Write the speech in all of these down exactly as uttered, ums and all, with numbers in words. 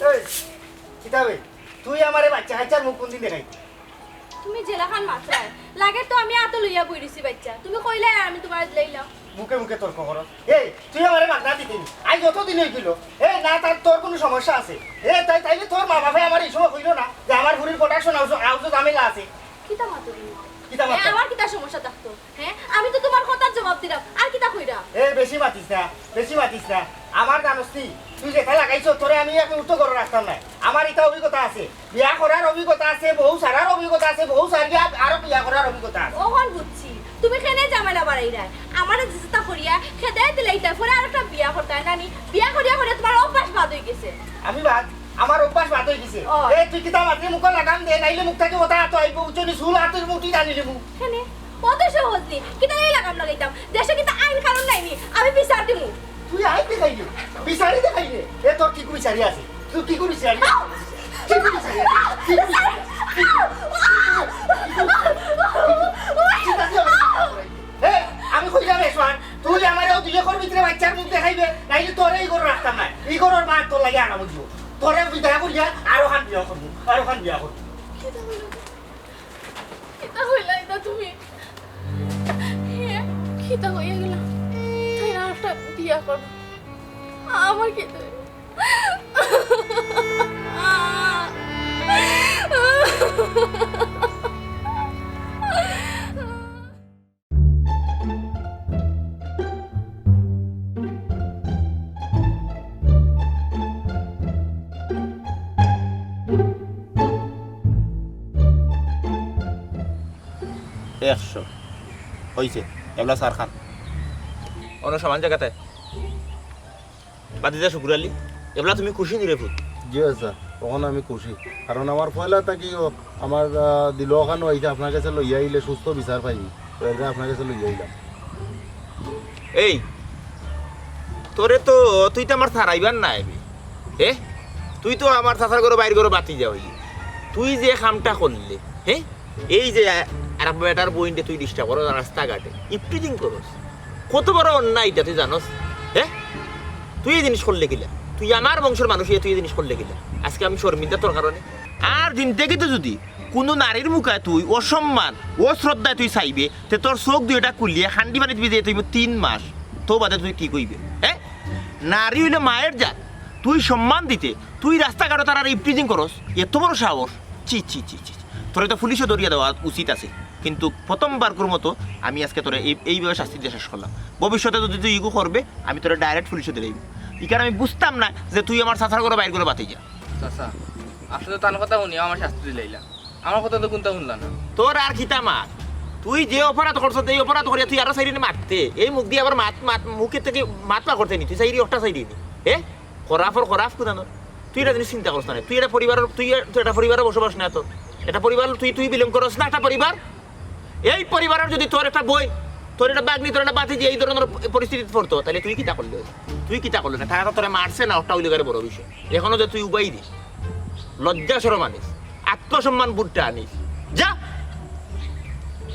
এই, কিতা বে? তুই আমারে বাইচ্চা কাইচ্চার মুখ কুনদিন দেখাইতে? তুমি যেলাখান মাতরায়, লাগে তো আমি আতো লইয়া বই রইছি বাইচ্চা। তুমি কইলায় আর আমি তুমারে দিলাইলাম। মুখে মুখে তর্ক করো। এই, তুই আমারে মাগনা দিতে নি। আইজ অত দিন অইগেলো। এই, না, তার, তোর কুনু সমস্যা আছে? এ, তাই, তাইলে তোর মা বাপে আমারে ই সময় কইলো না যে আমার ফুরির production house, house-ও ঝামেলা আছে। কিতা মাতো তুমি? কিতা এ, মাতো? আমার কিতা সমস্যা থাকতো? হ্যাঁ, আমি তো তুমার কথার জবাব দিলাম, আর কিতা কইরাম? এ, বেশি মাতিস না, বেশি মাতিস না। আমার জানোস নি, তুই যেটা লাগাইছস, তোরে আমি এক মুহূর্ত ঘরো রাখতাম নায়। আমার ইটা অভিজ্ঞতা আছে, বিয়া করার অভিজ্ঞতা আছে, বউ ছাড়ার অভিজ্ঞতা আছে, বউ ছাড়িয়া আরো বিয়া করার অভিজ্ঞতা আছে। অখন বুঝছি, তুমি কেনে ঝামেলা বাড়াইরায়। আমারে যেতা করিয়া খেদাই দিলাইতায়, পরে আরেকটা বিয়া করতায় নানি? বিয়া করিয়া করিয়া তুমার অভ্যাস বাদ অইগেছে। আমি বাদ? আমার অভ্যাস বাদ অইগেছে। ও। এ, তুই কিতা মাতরে মুখো লাগাম দে, নাইলে মুখ থাকি কথা আতো আইবো, বুঝছো নি? চুল আতো মুঠি টানি লিমু। কেনে? অত সহজ নি। কিতা লাগি লাগাম লাগাইতাম? দেশো কিতা আইন কানুন নাই নি? আমি বিচার দিমু। তুই আইন দেখাইলে? বিচারি দেখাইলে? এ, তোর কিগু বিচারি আছে? তুই কিগু বিচারি? কিগু বিচারি আছে? কিগু বিচারি? কিগু বিচারি? এ, আমি কইলাম, এ, শোন, তুই আমারে অউ দুই একর ভিতরে বাইচ্চার মুখ দেখাইবে, নাইলে তোরে ই ঘরো রাখতাম নায়। ই ঘরর মাত তোর লাগি আনা বুঝবো। তোরে বিদায় করিয়া আরোখান বিয়া করমু, আরোখান বিয়া করমু। কিতা কইলা ইতা তুমি? হে, কিতা কইয়া গেলা? তাই না একটা বিয়া কর। আমার কিতা? একশো। অইছে। এবলা সার খান। অন্য সমান জাগাতে। বাতিজা শুকুর আলী, এবলা তুমি খুশি নি রে পুত? জি অয় স্যার, অখন আমি খুশি। কারণ আমার পয়লা থাকিও আমার, আহ, দিলো অখান অইছে, আপনার গেছে লইয়া আইলে সুস্থ বিচার পাইমু। তো এর লাগি আপনার গেছে লইয়া আইলাম। এই, তোরে তো, তুই তো আমার ছাড়াইবার নায় বে। এ? তুই তো আমার চাচার ঘরো বাইর ঘরো বাতিজা অইয়া। তুই যে কামটা করলে, হে? এই যে আ-, আর বেটার বইনরে তুই disturb করস রাস্তাঘাটে, ইভটিজিং করস, কত বড় অন্যায় ইটা তুই জানোস? হে? তুই এই জিনিস করলে কিলা? তুই আমার বংশর মানুষ অইয়া তুই এই জিনিস করলে কিলা? আজকে আমি শর্মিন্দা তোর কারণে। আর জিন্দেগিতে যুদি কুনু নারীর মুখায় তুই অসম্মান, অশ্রদ্ধায় তুই চাইবে, তে তোর চউখ দুইটা খুলিয়া হান্ডি পানিত ভিজাইয়া থইমু তিন মাস। তো বাদে তুই ঠিক অইবে। হে? নারী অইলে মায়ের জাত, তুই সম্মান দিতে, তুই রাস্তাঘাটো তারারে ইভটিজিং করস, এত বড় সাহস? ছি, ছি, ছি, ছি, ছি। তোরে তো পুলিশো ধরিয়া দেওয়া উচিত আছিল, কিন্তু প্রথমবারকুর মতো আমি আজকে তোরে এই, এইভাবে শাস্তি দিয়া শেষ করলাম। ভবিষ্যতে যুদি তুই ইগু করবে, আমি তোরে direct পুলিশো দিলাইমু। ইখান আমি বুঝতাম না যে তুই আমার চাচার ঘরো বাইর ঘরো বাতিজা। চাচা, আপনে তো তান কথা হুনিয়া আমার শাস্তি দিলাইলা, আমার কথা তো কুন্তা হুনলা না। তোর আর কিতা মাত? তুই যে অপরাধ করছস, এই অপরাধ করিয়া তুই আরো চাইরিনে মাততে, এই মুখ দি আবার মাত, মাত, মুখে থাকি মাত বার করতে নি, তুই চাইরি অটা চাইরিনে। এ? খরাফর খরাফ কুদানোর। তুই ইটা জিনিস চিন্তা করস না। তুই একটা পরিবারর, তুই, তুই একটা পরিবারো বসবাস না তোর। একটা পরিবার তুই, তুই belong করস না একটা পরিবার। এই পরিবারর যুদি তোর একটা বইন, তোর একটা ভাগ্নি, তোর একটা ভাতিজি এই ধরনর পরিস্থিতিত পড়তো, তাইলে তুই কিতা করলে? তুই কিতা করলে না? তারা তো তোরে মারছে না, অটা অইলো গিয়া বড় বিষয়। অখনো যে তুই উবাই দে, লজ্জা শরম আনিস, আত্মসম্মান বুটটা আনিস। যা।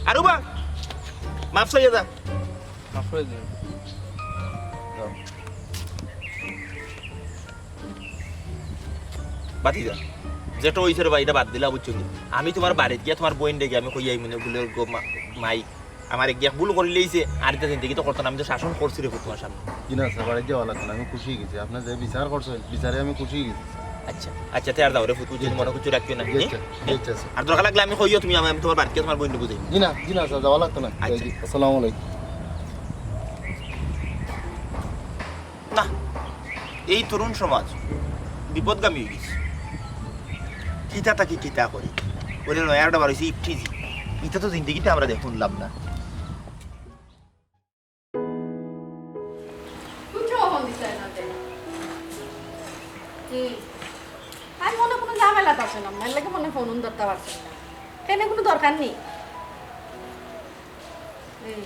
আর উবা, মাফ চাইয়া যা। মাফ করি দিন। বাতিজা, যেটা অইছে রে বা, ইটা বাদ দিলা, বুঝছো নি? আমি তুমার বাড়িত গিয়া তুমার বইনরে গিয়া আমি কইয়া আইমুনে বুলে, "গো মা-, মাই, আমারে গিয়া ভুল করিলাইছে, আর ইতা জিন্দেগিত করতো না, আমি তো শাসন করছি রে পুত তুমার সামনে।" জি না স্যার, বাড়িত যাওয়া লাগতো না, আমি খুশি অইগেছি। আপনে যে বিচার করছইন, বিচারে আমি খুশি অইগেছি স্যার। আচ্ছা, আচ্ছা, তে আর যাও রে পুত, জি, মনে কিচ্ছু রাখিও না, জি, হুম? আচ্ছা, জি, আচ্ছা, স্যার। আর দরকার লাগলে আমি কইও তুমি, আমি, আমি তুমার বাড়িত গিয়া তুমার বইনরে বুঝাইমু। জি না, জি না স্যার, যাওয়া লাগতো না। আচ্ছা। আসসালামু আলাইকুম। না, এই তরুণ সমাজ বিপদগামী অইগেছে। কিতা থাকি কিতা করি, ওরে নয়া একটা বার অইছে ইফটিজি। ইটা তো জিন্দেগিতে আমরা দেখ হুনলাম না। বুঝছো, ফোন দিছে না তে। হুম। আমি মনো কুনু ঝামেলাত আছলাম, এর লাগি মনো অয় ফোন ধরতা পারছি না। কেনে কুনু দরকার নি? হুম।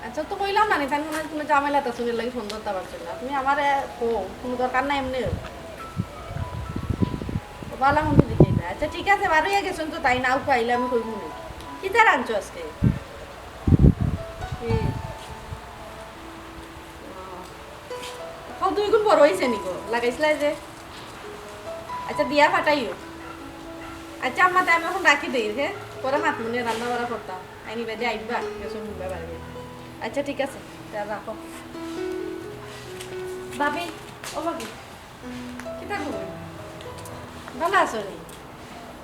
আচ্ছা, তো কইলাম না নি, তাইন মনো অয় কুনু ঝামেলাত আছইন, এর লাগি ফোন ধরতা পারছইন না। তুমি আমারে কও, কুনু দরকার নাই এমনেউ। ও বালা মন্দ দেখি না। আচ্ছা, ঠিক আছে, বার অইয়া গেছইন তো, তাইন আউক্কা আইলে আমি কইমু নে। কিতা রানছো আজকে? কি? ও। খাও, দুই গুণ বড় অইছে নি গো? লাগাইছলায় যে? আচ্ছা, দিয়া ফাটাইও। আচ্ছা আম্মা, তে আমি অখন রাখি দেই, হে? পরে মাতমুনে, রান্না বাড়া করতাম। আইনি বাদে আইবা, গেছো মুম্বাই বাড়ি। আচ্ছা, ঠিক আছে, তে রাখো। ভাবি, ও ভাবি, কিতা খবর? ভালা আছো নি?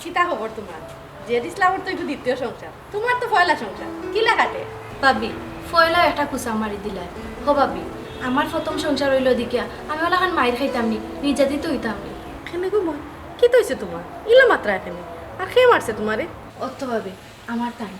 কিতা খবর তুমার? জেড ইসলামর তো ইগু দ্বিতীয় সংসার, তুমার তো পয়লা সংসার, কিলা কাটে? ভাবি, পয়লা একটা কুচা মারি দিলায়। হো ভাবি, আমার প্রথম সংসার অইলো দেখিয়া আমি অলাখান মাইর খাইতাম নি, নির্যাতিত অইতাম নি। কেনে গো মা, কিতা অইছে তুমার? ইলা মাতরায় কেনে? আর কে মারছে তুমারে? অত ভাবি, আমার তাইন।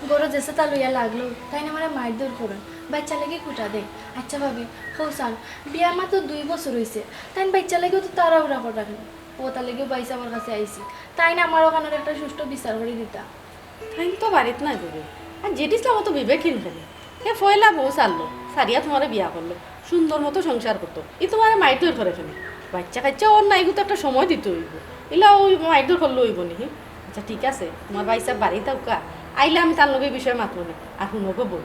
ঘরো যেছেতা লইয়া লাগলো, তাইন আমারে মাইর দৌড় করইন। বাইচ্চার লাগি খুটা দেইন। আচ্ছা ভাবি, কও চাইন, বিয়ার মাত্র দুই বছর অইছে। তাইন বাইচ্চার লাগিও তো তাড়াহুড়া কররা কেনে? অতার লাগিও ভাইসাবর কাছে আইছি। তাইন আমার অখানর একটা সুষ্ঠু বিচার করি দিতা। তাইন তো বাড়িত নাই বুবু। আর জেড ইসলামও তো বিবেকহীন কেনে। হে পয়লা বউ ছাড়লো, ছাড়িয়া তুমারে বিয়া করলো। সুন্দর মতো সংসার করতো। ই তুমারে মাইর দৌড় করে কেনে? বাইচ্চা কাইচ্চা অর না, ইগু তো একটা সময় দিতে অইবো। ইলা অউ মাইর দৌড় করলে অইবো নি? আচ্ছা, ঠিক আছে, তুমার ভাইসাব বাড়িত আউক্কা, আইলে আমি তান লগে ই বিষয়ে মাতমুনে। আর হুনো গো বউ,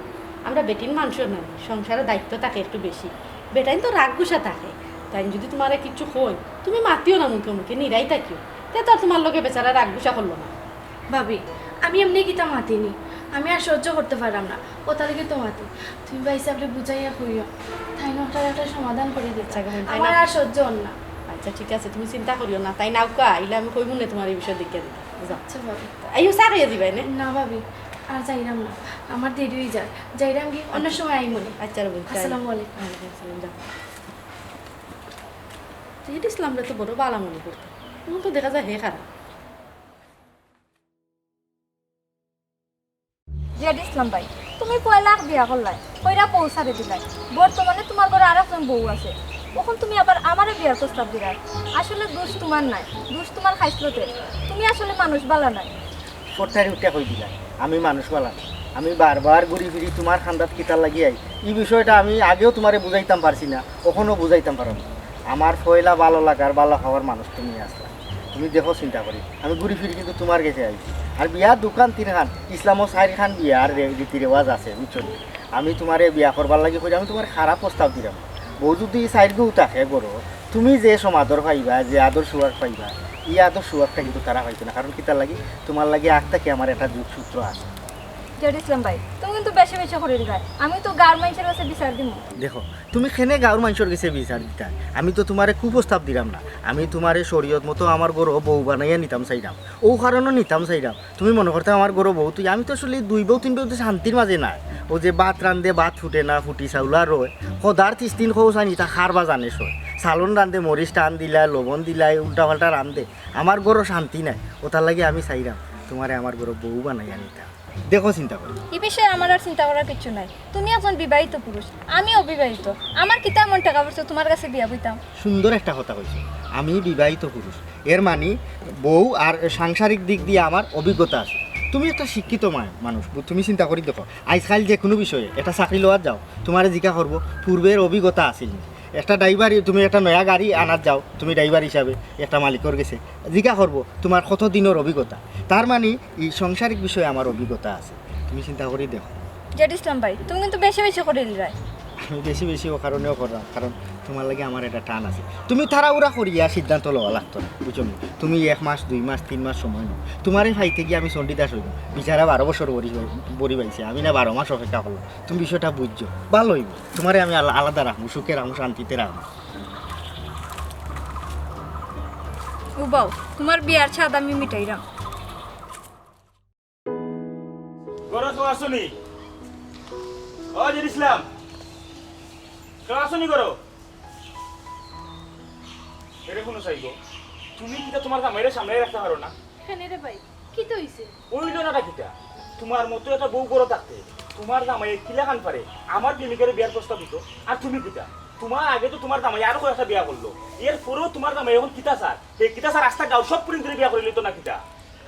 আমরা বেটিন মানষর নানি, সংসারো দায়িত্ব থাকে একটু বেশি। বেটাইন তো রাগ গুসা থাকে, তাইন যুদি তুমারে কিচ্ছু কইন, তুমি মাতিও না মুখে মুখে, নিরাই থাকিও। তে তো আর তুমার লগে বেচারা রাগ গুসা করলো না। ভাবি, আমি এমনে কিতা মাতিনি, আমি আর সহ্য করতে পাররাম না, অতার লাগি তো মাতি। তুমি ভাইসাবরে বুঝাইয়া কইও, তাইন অটার একটা সমাধান করি দিতা। আচ্ছা, গো, তাই আমার না। আর সহ্য অর না। আচ্ছা, ঠিক আছে, তুমি চিন্তা করিও না, তাইন আউক্কা, আইলে আমি কইমুনে তুমারে ই বিষয়ে দেখিয়া দিতা। যাও। আচ্ছা ভাবি। আইও, চা খাইয়া দিবায় নে? না ভাবি, আর যাইরাম না, আমার দেরি অই যার, যাইরাম গি, অন্য আচ্ছা। সময় আইমুনে। আচ্ছা রে বইন, তাই। আসসালামু আলাইকুম। ওয়ালাইকুম আসসালাম, যাও। জেড ইসলামরে তো বড় ভালা মনে করতাম, অখন তো দেখা যায় হে খারাপ। জেড ইসলাম ভাই, তুমি পয়লা এক বিয়া করলায়, কইরা বউ ছাড়ি দিলায়। বর্তমানে তুমার ঘরো আরেকজন বউ আছে, অখন তুমি আবার আমারে বিয়ার প্রস্তাব দিলায়। আসলে দোষ তুমার নায়, দোষ তুমার খাইছলতর। তুমি আসলে মানুষ ভালা নায়। ফট্টারি উঠে কই দিলা, আমি মানুষ ভালা নায়। আমি বারবার ঘুরি ফিরি তুমার কান্দাত কিতার লাগি আই, ই বিষয়টা আমি আগেও তুমারে বুঝাইতাম পারছি না, অখনো বুঝাইতাম পাররাম না। আমার পয়লা ভালা লাগার, ভালা পাওয়ার মানুষ তুমি আছলা। তুমি দেখো চিন্তা করি, আমি ঘুরি ফিরি কিন্তু তুমার গেছে আইছি। আর বিয়া দুইখান তিনখান, ইসলামো চাইরখান বিয়ার রে-, রীতি রেওয়াজ আছে, বুঝছো নি? আমি তুমারে বিয়া করবার লাগি কইরাম, আমি তুমারে খারাপ প্রস্তাব দিরাম। বউ যুদি চাইরগু থাকে ঘরো, তুমি যে সমাদর পাইবা, যে আদর সুয়াগ পাইবা, ই আদর সুয়াগটা কিন্তু তারা পাইতো না। কারণ কিতার লাগি? তুমার লাগি আগ থাকি আমার একটা যোগসূত্র আছে। জেড ইসলাম ভাই, তুমি কিন্তু বেশি বেশি করি দিলায়। আমি তো গাঁওর মানষর কাছে বিচার দিমু। দেখো, তুমি কেনে গাঁওর মানষর গেছে বিচার দিতায়? আমি তো তুমারে কুপ্রস্তাব দিরাম না, আমি তুমারে শরীয়ত মতো আমার ঘরো বউ বানাইয়া নিতাম চাইরাম, অউ কারণও নিতাম চাইরাম। তুমি মনো করতায় আমার ঘরো বউ তুই, আমি তো আসলে দুই বউ তিন বউ তো শান্তির মাঝে নাই। অউ যে ভাত রান্ধে, ভাত ফুটে না, ফুটি চাউলা রয়, খোদার তিস্তিন খোসানি তা খার বা জানে সয়। সালন রান্ধে, মরিচ টান দিলায়, লবণ দিলায়, উল্টা পাল্টা রান্ধে, আমার ঘরো শান্তি নাই। অতার লাগি আমি চাইরাম তুমারে আমার ঘরো বউ বানাইয়া নিতাম। দেখো চিন্তা করি। ই বিষয়ে আমার আর চিন্তা করার কিচ্ছু নাই। তুমি একজন বিবাহিত পুরুষ, আমি অবিবাহিত। আমার কিতা এমন টেকা পড়ছে তুমার গেছে বিয়া বইতাম? সুন্দর একটা কথা কইছো, আমি বিবাহিত পুরুষ, এর মানি বউ আর সাংসারিক দিক দিয়া আমার অভিজ্ঞতা আছে। তুমি একটা শিক্ষিত মা-, মানুষ, বু-, তুমি চিন্তা করি দেখো, আইজকাইল যেকুনু বিষয়ে একটা চাকরি লওয়াত যাও, তুমারে জিকা করবো, পূর্বের অভিজ্ঞতা আছিল নি? একটা ড্রাইভার, তুমি একটা নয়া গাড়ি আনাত যাও, তুমি ড্রাইভার হিসাবে একটা মালিকর গেছে জিকা করবো, তুমার কত দিনর অভিজ্ঞতা। তার মানি ই সাংসারিক বিষয়ে আমার অভিজ্ঞতা আছে। তুমি চিন্তা করি দেখো। জেড ইসলাম ভাই, তুমি কিন্তু বেশি বেশি করি দিলায়। আমি বেশি বেশি অউ কারণেও কররাম, কারণ তুমার লাগি আমার একটা টান আছে। তুমি তাড়াহুড়া করিয়া সিদ্ধান্ত লওয়া লাগতো না, বুঝছো নি? তুমি এক মাস, দুই মাস, তিন মাস সময় নেও। তুমারে পাইতে গিয়া আমি চণ্ডীদাস অইলাম। বিচারা বারো বছর বড়ি, বড়ি পাইছে, আমি না বারো মাস অপেক্ষা করলাম। তুমি বিষয়টা বুঝছো, ভালা অইবো। তুমারে আমি আলা-, আলাদা রাখমু, সুখে রাখমু, শান্তিতে রাখমু। উবাও, তুমার বিয়ার স্বাদ আমি মিটাইরাম। ঘরো কেউ আছো নি? ও জেড ইসলাম, কেউ আছো নি ঘরো? এরে হুনো চাইবো, তুমি কিতা তুমার জামাইরে সামলাই রাখতা পারো না? কেনে রে ভাই, কিতা অইছে? অইলো না কিতা? তুমার মতো একটা বউ ঘরো থাকতে তুমার জামাইয়ে কিলাখান পারে আমার প্রেমিকারে বিয়ার প্রস্তাব দিতো? আর তুমি কিতা? তুমার আগে তো তুমার জামাইয়ে আরো কয়েকটা বিয়া করলো, এরপরেও তুমার জামাইয়ে অখন কিতা চার? হে কিতা চার, আস্তা গাঁওর সব পুড়িন্তরে বিয়া করিলিতো না কিতা?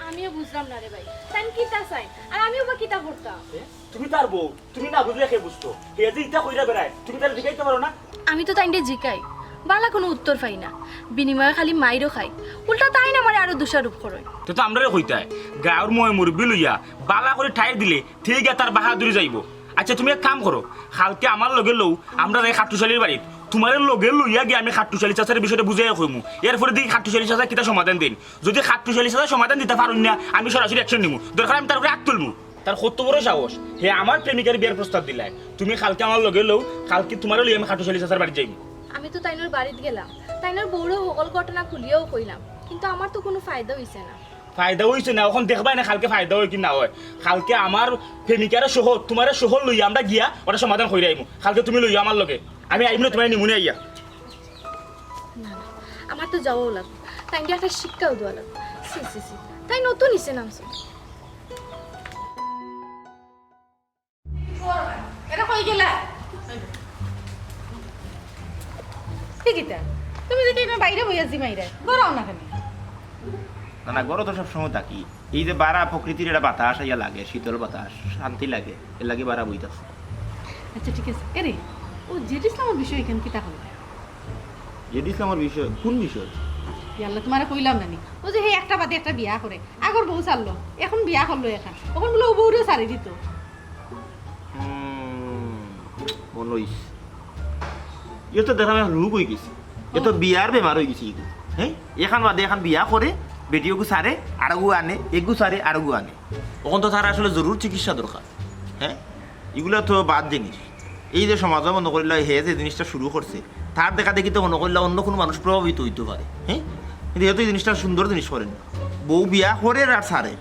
আমিও বুঝলাম না রে ভাই, তাইন কিতা চাইন, আর আমিও বা কিতা করতাম? এ? তুমি তার বউ, তুমি না বুঝলে কে বুঝতো? হে যে ইতা কইরা বেড়ায়, তুমি তারে জিকাইতে পারো না? আমি তো তাইনরে জিকাই, ভালা কুনু উত্তর পাই না, বিনিময়ে খালি মাইরও খাই, উল্টা তাইন আমারে আরো দোষারোপ করইন। তে তো আমরারে কইতায়, গাঁওর ময়-মুরব্বি লইয়া ভালা করি ঠাইর দিলে, তে গিয়া তার বাহাদুরি যাইবো। আচ্ছা, তুমি এক কাম করো, কালকে আমার লগে লও, আমরা যাই খাট্টুশালীর বাড়িত। তুমারে লগে লইয়া গিয়া আমি খাট্টুশ আলী চাচারে বিষয়টা বুঝাইয়া কইমু। এরপরে দেখি খাট্টুশ আলী চাচা কিতা সমাধান দেইন। যদি খাট্টুশ আলী চাচা সমাধান দিতা পারইন না, আমি সরাসরি action নিমু। দরকার আমি তার উপরে আত তুলমু। তার কত বড় সাহস, হে আমার প্রেমিকার বিয়ার প্রস্তাব দিলায়। তুমি কালকে আমার লগে লও, কালকে তুমারে লইয়া আমি খাট্টুশ আলী চাচার বাড়িত যাইমু। আমি তো তাইনর বাড়িত গেলাম, তাইনর বউরে হকল ঘটনা খুলিয়াও কইলাম, কিন্তু আমার তো কুনু ফায়দা অইছে না। ফায়দা অইছে না, অখন দেখবায় না কালকে ফায়দা অয় কি না অয়। কালকে আমার প্রেমিকারে সহ, তুমারে সহ লইয়া আমরা গিয়া ওটা সমাধান করিয়া আইমু। কালকে তুমি লইয়া আমার লগে, আমি আইমু না তুমারে নিমুনে আইয়া। না, না, আমার তো যাওয়াও লাগবো। তাইনরে একটা শিক্ষাও দেওয়া লাগবো। ছি, ছি, ছি। তাইন নতুন ইসে নামছে। এরা কই গেলা? কি কিতা? তুমি যে কেন বাইরে বইয়া জিমাইরা? ঘরো আও না কেনে? না, না, ঘরো তো সবসময় থাকি। এই যে বারা প্রকৃতির একটা বাতাস আইয়া লাগে, শীতল বাতাস, শান্তি লাগে, এর লাগি বারা বই থাকছি। আচ্ছা, ঠিক আছে। এরে, ও জেড ইসলামর বিষয়ে কেন কিতা করলে? জেড ইসলামর বিষয়? কোন বিষয়? ইয়াল্লা, তুমারে কইলাম না নি? ও যে হে একটা বাদে একটা বিয়া করে, আগর বউ ছাড়লো, এখন বিয়া করলো এখন। অখন বুলে ও বউরে ছাড়ি দিত। হুম, মনে অইছে। ইয়ে তো দেখলাম এখন রোগ অই গেছে। ইয়ে তো বিয়ার বেমার অই গেছে ইগু। হ্যাঁ? এখান বাদে এখন বিয়া করে, বেটি ওগু ছাড়ে, আরগু আনে, এগু ছাড়ে, আরগু আনে। অখন তো তার আসলে জরুর চিকিৎসা দরকার। হ্যাঁ? ইগুলা তো বাদ জিনিস। এই যে সমাজে মনে করিলা হে যে জিনিসটা শুরু করছে, তার দেখা দেখি তো মনে করিলা অন্য কুনু মানুষ প্রভাবিত অইতো পারে। হ্যাঁ? কিন্তু হে তো এই জিনিসটা সুন্দর জিনিস করে না। বউ বিয়া করে আর ছাড়ে।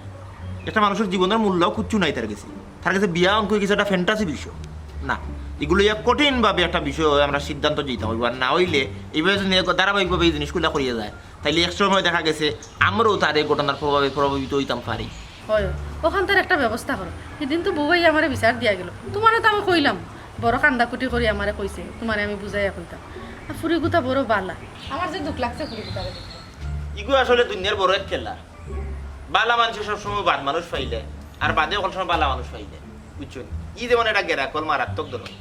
একটা মানুষর জীবনর মূল্য কুচ্ছু নাই তার গেছে। তার গেছে বিয়া অঙ্ক কিছু একটা fantasy বিষয় না, ইগুলো এক কঠিনভাবে একটা বিষয় আমরা সিদ্ধান্ত দিতে হইব। আর না হইলে এইভাবে যদি ধারাবাহিকভাবে এই জিনিসগুলো করিয়া যায়, তাইলে এক সময় দেখা গেছে আমরাও তার এই ঘটনার প্রভাবে প্রভাবিত হইতাম পারি। হয়, অখান তার একটা ব্যবস্থা করো। সেদিন তো বউ আইয়া আমারে বিচার দিয়া গেল, তুমারে তো আমি কইলাম, বড় কান্দাকুটি করি আমারে কইছে, তুমারে আমি বুঝাইয়া কইতাম। আর ফুরিগুতা বড় বালা, আমার যে দুখ লাগছে ফুরিগুতারে দেখে। ইগু আসলে দুনিয়ার বড় এক খেলা। বালা মানুষে সবসময় বাদ মানুষ পাইলে, আর বাদে অখন সময় বালা মানুষ পাইলে, বুঝছো নি? ই যেমন একটা গেরাকল মারাত্মক ধরন।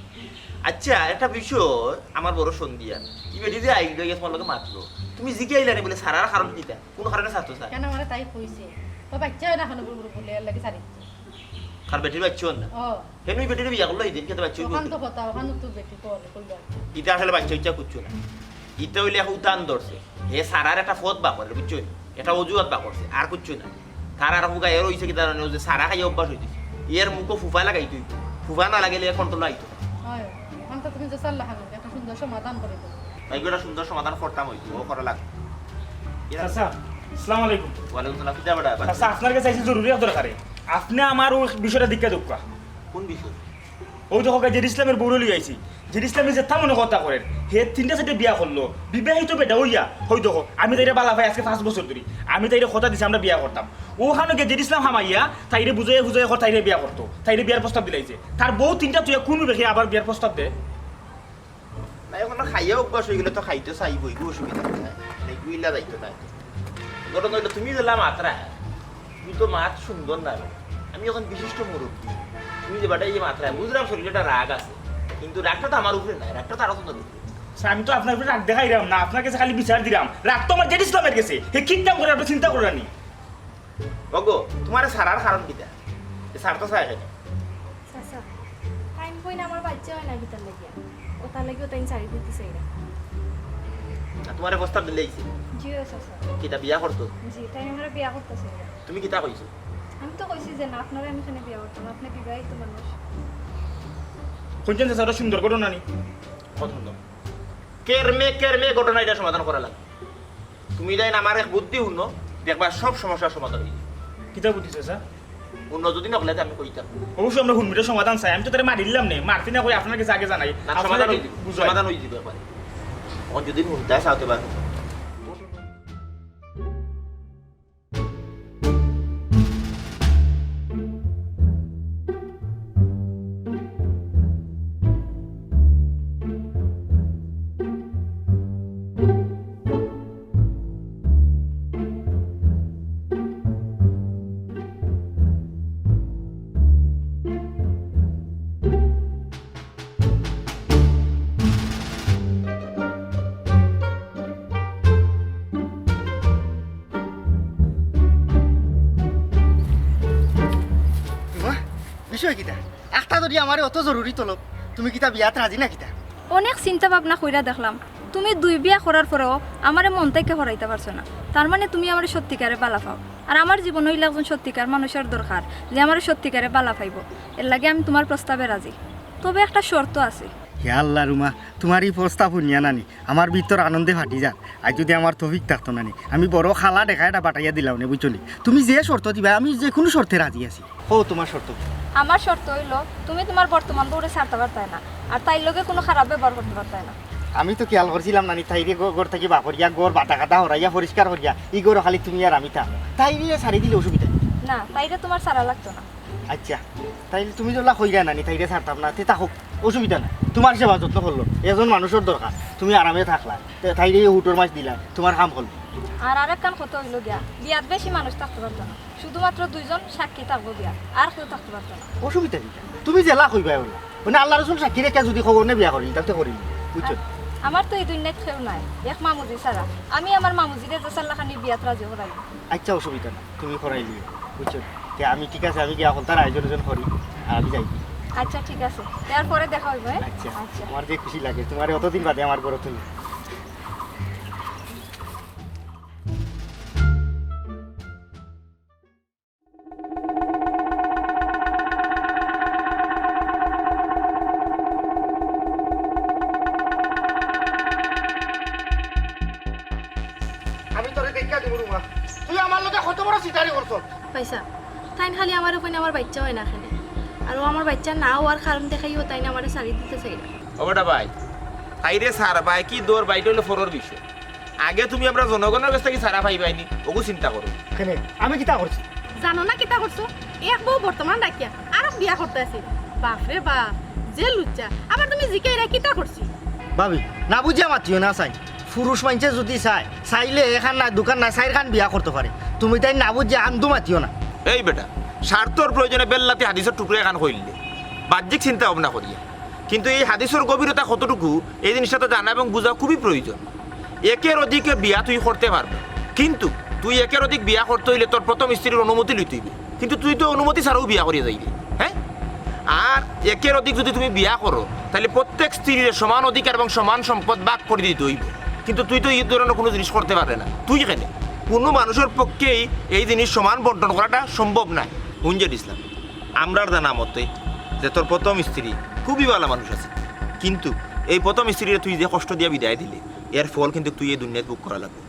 আচ্ছা, একটা বিষয় আমার বড় সন্দেহ। ই বেটি যে আইল গেছে তোমার লগে মাতলো, তুমি জিগাইলা নি বুলে ছাড়ার কারণ কিতা? কোন কারণে ছাড়তো স্যার? কেন আমারে তাই কইছে? ও বাচ্চা হয় না এখনো বুলবুল বলে, এর লাগি ছাড়ি দিছে। কার বেটির বাচ্চা হয় না? ও। কেন ই বেটির বিয়া করলো এই দিন? কেন বাচ্চা হইলো? ওখান তো কথা, ওখান তো বেটি তো অনেক কইলো। ইটা আসলে বাচ্চা উচ্চা করছো না। ইটা হইলে এখন উতান ধরছে। হে সারার একটা ফত বা করে, বুঝছো নি? একটা অজুহাত বা করছে, আর কিচ্ছু না। তার আর ফুগা এর হইছে কি জানো নি? ও যে সারা খাইয়া অভ্যাস হইছে। এর মুখো ফুফা লাগাই তুই। ফুফা না লাগাইলে এখন তো লাইতো না। হয়, এখন তো তুমি যে সাল্লাহ খান, একটা সুন্দর সমাধান করে দেবো। তাই একটা সুন্দর সমাধান করতাম হইতো, ও করা লাগবে। চাচা, আসসালামু আলাইকুম। ওয়ালাইকুম সালাম, কিতা বেটা? চাচা, আপনার কাছে আইছি জরুরি এক দরকারে। আপনি আমার ওই বিষয়টা দিকে দক্কা। কোন বিষয়? ওই দেখো, জেড ইসলামের বউরে লই আইছি। জেড ইসলামে যেতা মনে কথা করের, হে তিনটা চাইরটা বিয়া করলো, বিবাহিত বেটা অইয়া। ওই দেখো, আমি তাইরে বালা পাই আজকে পাঁচ বছর ধরি। আমি তাইরে কথা দিছি আমরা বিয়া করতাম। ওখানো গিয়া জেড ইসলাম হামাইয়া তাইরে বুঝাইয়া বুঝাইয়া কর তাইরে বিয়া করতো, তাইরে বিয়ার প্রস্তাব দিলাইছে। তার বউ তিনটা তুই কোন বেখে আবার বিয়ার প্রস্তাব দে? না, এখন খাইয়া অভ্যাস হয়ে গেলে তো খাইতে চাইবো, এগুলো অসুবিধা নাই। মানে, এগুলো ইলা যাইতো না। ঘটনা হইলো, তুমি যেলা মাতরা, তুমি তো মাত সুন্দর না রে। আমি এখন বিশিষ্ট মুরব্বী, তুমি যে বেটা এই যে মাতরা, বুঝলাম শরীরে একটা রাগ আছে, কিন্তু রাগটা তো আমার উপরে নাই, রাগটা তো আরো তোমার উপরে। স্যার, আমি তো আপনার উপরে রাগ দেখাইলাম না, আপনার কাছে খালি বিচার দিলাম। রাগ তো আমার জেড ইসলামের গেছে, হে কিতাম করে আপনি চিন্তা করেন নি। ওগো, তোমারে সারার কারণ কিতা? এ সারতো চায় কেন? চাচা, তাইন কইন আমার বাচ্চা হয় না কিতার লাগিয়া? ও তার লাগিও তাইন সারি দিতে চাইরা। আর তোমারে প্রস্তাব দিলে আইছে? জি ও চাচা। কিতা বিয়া করতো? জি, তাইন আমারে বিয়া করতে চাইরা। তুমি কিতা কইছো? আমি তো কইছি যে না, আপনারে আমি কেনে বিয়া করতাম, আপনি বিবাহিত মানুষ। শুনছেন চাচা, ওটা সুন্দর ঘটনা নি? কত সুন্দর। কেরমে কেরমে ঘটনা এটা সমাধান করা লাগে। তুমি তাই না আমার এক বুদ্ধি হুনো, দেখবা সব সমস্যার সমাধান হইবে। কিতা বুদ্ধি চাচা? অন্য যদি নকলে আমি কইতাম। অবশ্যই আমরা হুনমিটা সমাধান চাই। আমি তো তারে মারিলাম নে, মারতে না কই আপনার কাছে আগে জানাই। না, আপনারা সমাধান কি হইবে, বুঝাই? সমাধান হইবে ব্যাপারে। ও যদি হুনতে চাও তো বা। বাহ, বিষয় কিতা? একটা যদি আমার অত জরুরি তলব, তুমি কিতা বিয়াত রাজি না কিতা? অনেক চিন্তা ভাবনা কইরা দেখলাম, তুমি দুই বিয়া করার পরেও আমারে মন থাকি হরাইতা পারছো না। তার মানে তুমি আমারে সত্যিকারে বালা পাও। আর আমার জীবনও অইলা একজন সত্যিকার মানুষর দরকার, যে আমারে সত্যিকারে বালা পাইবো। এরলাগি আমি তুমার প্রস্তাবে রাজি, তবে একটা শর্ত আছে। হে আল্লাহ রুমা, তুমার ই প্রস্তাব হুনিয়া নানি আমার ভিতর আনন্দে ফাটি যার। আইজ যুদি আমার তৌফিক থাকতো নানি, আমি বড় কালা ডেকা এটা পাঠাইয়া দিলাম নে, বুঝছো নি? তুমি যে শর্ত দিবায়, আমি যেকুনু শর্তে রাজি আছি। কও তুমার শর্ত। আমার শর্ত অইলো, তুমি তুমার বর্তমান বউরে ছাড়তা পারতায় না, আর তাইর লগে কুনু খারাপ ব্যবহার করতা পারতায় না। আমি তো খিয়াল করছিলাম নানি, তাইরে ঘ-, ঘর থাকি বার করিয়া, ঘর বাতা কাতা হরাইয়া, পরিষ্কার করিয়া, ই ঘরো খালি তুমি আর আমি থাকমু। তাইরে ছাড়ি দিলে অসুবিধা কিতা? না, তাইরে তুমার ছাড়া লাগতো না। আইচ্ছা, তাইলে তুমি যেলা কইরায় নানি, তাইরে ছাড়তাম না, তে থাকউক, অসুবিধা নাই। তুমার সেবা যত্ন করলো, একজন মানুষর দরকার, তুমি আরামে থাকলায়, তে তাইরে হুটর মাছ দিলায়, তুমার কাম করলো। আর আরেকখান কথা অইলো গিয়া, বিয়াত বেশি মানুষ থাকতা পারতো না, শুধুমাত্র দুইজন সাক্ষী থাকবো বিয়াত, আর কেউ থাকতা পারতো না। অসুবিধা কিতা? তুমি যেলা কইবায় অলা। মানে আল্লাহ রসুল সাক্ষী রেখে যুদি কও অনে বিয়া করিলি, তাইলে করিলি, বুঝছো? আ-, আমার তো ই দুনিয়াত কেউ নাই, এক মামুজি ছাড়া। আমি আমার মামুজিরে যে চাল্লাখানি বিয়াত রাজি করাইমু। আইচ্ছা, অসুবিধা নাই, তুমি করাইলিও, বুঝছো? তে আমি ঠিক আছে, আমি গিয়া হকলতার আয়োজন আয়োজন করি, আর আমি যাই। আইচ্ছা, ঠিক আছে, এর পরে দেখা অইবো, হ্যাঁ? আইচ্ছা, আইচ্ছা। আমার যে খুশি লাগে, তুমারে অতদিন বাদে আমার ঘরো তুমি। আমি তোরে দেখিয়া দিমু রুমা। তুই আমার লগে কত বড় চিটারি করছস। ভাইসাব, তাইন খালি আমারে কইন আমার বাইচ্চা অয় না কেনে। আর অউ আমার বাইচ্চা না অওয়ার কারণ দেখাইয়াউ তাইন আমারে ছাড়ি দিতা চাইরা। ও বেটা ভাই, তাইরে ছাড়বায় কি দৌড়বায়, ইটা অইলো পরর বিষয়। আগে তুমি আমরা জনগণর গেছ থাকি ছাড়া পাইবায় নি, অগু চিন্তা করো। কেনে? আমি কিতা করছি? জানো না কিতা করছো? এক বউ বর্তমান রাখিয়া আরক বিয়া করতা আছি। বাফরে বাফ, যে লুচ্চা। আবার তুমি জিকাইরায় কিতা করছি? ভাবি, না বুঝিয়া মাতিও না চাইন। পুরুষ মাইনষে যুদি চায়, চাইলে একখান নায়, দুইখান নায়, চাইরখান বিয়া করতো পারে। তুমি তাইন না বুঝিয়া আন্দু মাতিও না। এই বেটা, স্বার্থর প্রয়োজনে বেল্লাতি হাদিসর টুকরা একখান কইলে, বাহ্যিক চিন্তা ভাবনা করিয়া। কিন্তু এই হাদিসর গভীরতা কতটুকু, এই জিনিসটা তো জানা এবং বুঝা খুবই প্রয়োজন। একের অধিকে বিয়া তুই করতে পারবে, কিন্তু তুই একের অধিক বিয়া করতে অইলে তোর প্রথম স্ত্রীর অনুমতি লইতে অইবে। কিন্তু তুই তো অনুমতি ছাড়াউ বিয়া করিয়া যাইবে, হ্যাঁ? আর একের অধিক যুদি তুমি বিয়া করো, তাইলে প্রত্যেক স্ত্রীরে সমান অধিকার এবং সমান সম্পদ ভাগ করি দিতে অইবো। কিন্তু তুই তো ই ধরনর কুনু জিনিস করতে পারবে না। তুই কেনে? কুনু মানুষর পক্ষেই এই জিনিস সমান বন্টন করাটা সম্ভব নায়। হুন জেড ইসলাম, আমরার জানা মতে যে তোর প্রথম স্ত্রী খুবই ভালা মানুষ আছিল, কিন্তু এই প্রথম স্ত্রীরে তুই যে কষ্ট দিয়া বিদায় দিলে, এর ফল কিন্তু তুই এই দুনিয়াত ভোগ করা লাগবো।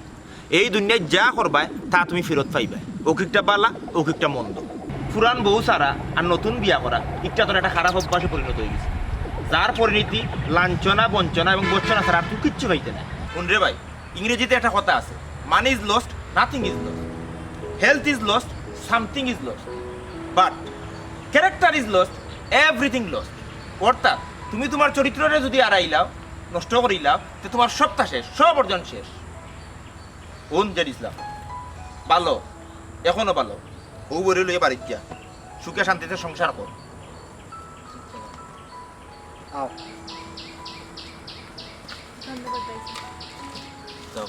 এই দুনিয়াত যা করবায়, তা তুমি ফিরত পাইবায়। অউক একটা ভালা, অউক একটা মন্দ। পুরান বউ ছাড়া আর নতুন বিয়া করা, ইটা তোর একটা খারাপ অভ্যাসে পরিণত অইগেছে, যার পরিণতি লাঞ্ছনা, বঞ্চনা এবং ভর্ৎসনা ছাড়া আর তুই কিচ্ছু পাইতে নায়। হুন রে ভাই, ইংরেজিতে একটা কথা আছে, "Money is lost, nothing is lost, health is lost, something is lost, but character is lost, everything lost।" অর্থাৎ তুমি তুমার চরিত্ররে যুদি হারাইলাও, নষ্ট করিলাও, তে তুমার সবতা শেষ, সব অর্জন শেষ। হুন জেড ইসলাম, ভালো, এখনো ভালো। বউ বড়ি লইয়া বাড়িত যা, সুখে শান্তিতে সংসার কর। আও। ধন্যবাদ ভাইসাব। যাও।